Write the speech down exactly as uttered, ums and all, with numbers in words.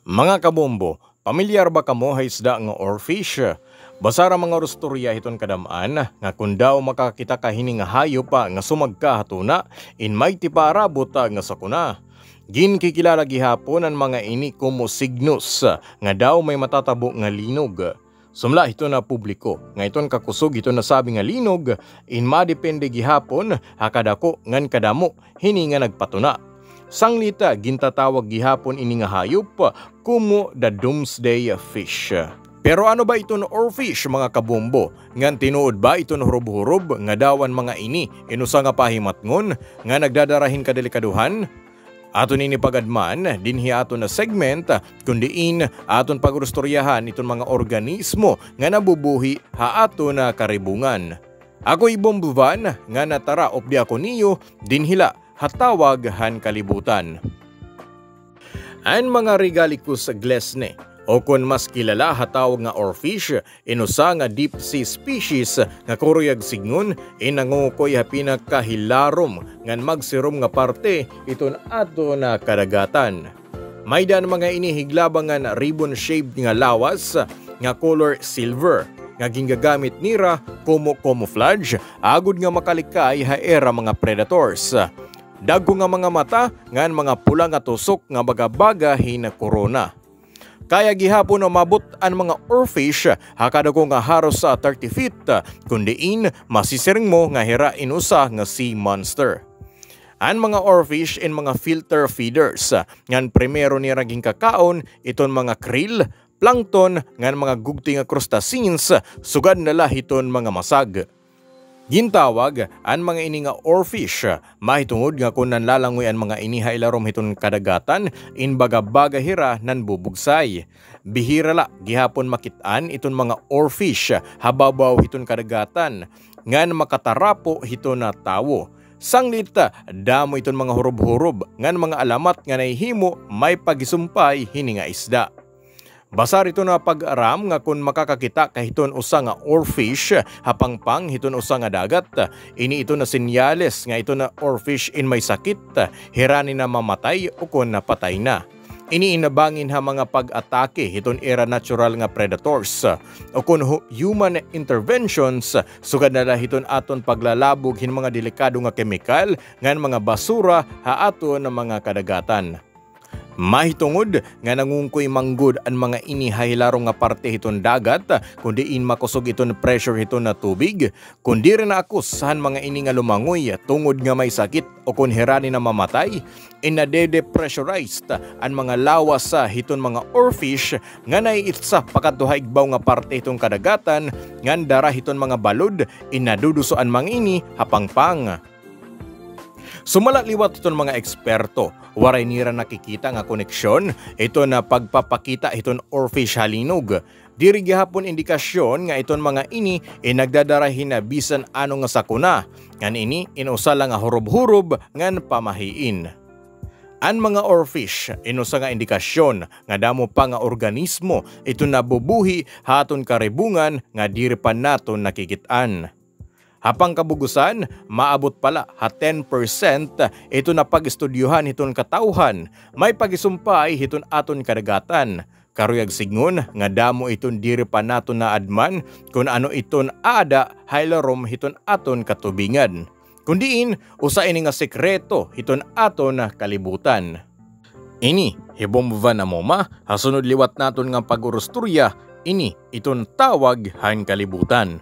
Mga kabombo, pamilyar ba kamo ha isda nga oarfish? Basar an mga urustorya hiton kadam-an nga kon daw makakita ka hini nga hayop nga sumagka ha tuna, in may tipaarabot nga sakuna. Ginkikilala gihapon an mga ini komo signos nga daw may matatabo nga linog. Sumala hiton publiko nga iton kakusog hiton nasabi nga linog, in madepende gihapon ha kadako ngan kadamo hini nga nagpatuna. Sanglit, gintatawag gihapon ini nga hayop komo the doomsday fish. Pero ano ba iton oarfish, mga kabombo? Ngan tinuod ba iton hurob-hurob nga daw an mga ini in usa nga pahimatngon nga nagdadara hin kadelikadohan? Aton ini pag-adman dinhi aton nga segment, kon diin aton pag-urustoryahan iton mga organismo nga nabubuhi ha aton nga karibungan. Ako hi Bombo Van, ngan tara updi ako niyo dinhi la ha Tawag han Kalibutan. An mga Regalicus glesne, o kon mas kilala ha tawag nga oarfish, in usa nga deep sea species nga karuyag sidngon in nangungukoy ha pinakahilarom ngan magsirom nga parte hiton aton kadagatan. May-ada an mga ini higlabang ngan ribbon-shaped nga lawas nga color silver nga gingagamit nira komo camouflage agod nga makalikay ha ira mga predators. Dagko nga mga mata ngan mga pula nga tusok nga baga-baga hin korona. Kaya gihapon umabot an mga oarfish ha kadako nga haros sa thirty feet, kon diin masisiring mo nga hira in usa nga sea monster. An mga oarfish in mga filter feeders, ngan primero nira ginkakaon iton mga krill, plankton, ngan mga gugti nga crustaceans, sugad na la hiton mga masag. Gintawag an mga ini nga oarfish, mahitungod nga kon nanlalangoy an mga ini ha ilarom hiton kadagatan, in baga-baga hira nanbubugsay. Bihira la gihapon makit-an iton mga oarfish ha babaw hiton kadagatan, ngan makatarapo hiton tawo. Sanglit, damo iton mga hurob-hurob ngan mga alamat nga nahihimo may pagisumpay hini nga isda. Basar iton pag-aram nga kon makakakita ka hiton usa nga oarfish ha pangpang hiton usa nga dagat, ini iton senyales nga iton oarfish in may sakit, hirani na mamatay o kon patay na. Ini in bangin ha mga pag-atake hiton ira natural nga predators, o kon hu-, human interventions, sugad na la hiton aton paglalabog hin mga delikado nga kemikal ngan mga basura ha aton mga kadagatan. Mahitungod nga nangungukoy man gud an mga ini ha hilarom nga parte hiton dagat, kon diin makusog iton pressure hiton tubig, kon diri na akos han mga ini nga lumangoy tungod nga may sakit o kon hirani na mamatay, in nade-depressurized an mga lawas hiton mga oarfish nga naiitsa pakadto ha igbaw nga parte hiton kadagatan, ngan dara hiton mga balod, in naduduso an mga ini ha pangpang. Sumala liwat hiton mga eksperto, waray nira nakikita nga koneksyon iton pagpapakita hiton oarfish ha linog. Diri gihapon indikasyon nga iton mga ini in nagdadara hin bisan ano nga sakuna, ngan ini in usa la nga hurob-hurob ngan pamahiin. An mga oarfish in usa nga indikasyon nga damo pa nga organismo iton nabubuhi ha aton karibungan nga diri pa naton nakikit-an. Ha pangkabug-osan, maabot pa la ha ten percent iton pag-estudyohan hiton katawhan may pagisumpay hiton aton kadagatan. Karuyag sidngon nga damo iton diri pa naton naadman kon ano iton aada ha ilarom hiton aton katubigan. Kon diin, usa ini nga sekreto hiton aton kalibutan. Ini hi Bombo Van Amoma, ha sunod liwat naton nga pag-urustorya, ini iton Tawag han Kalibutan.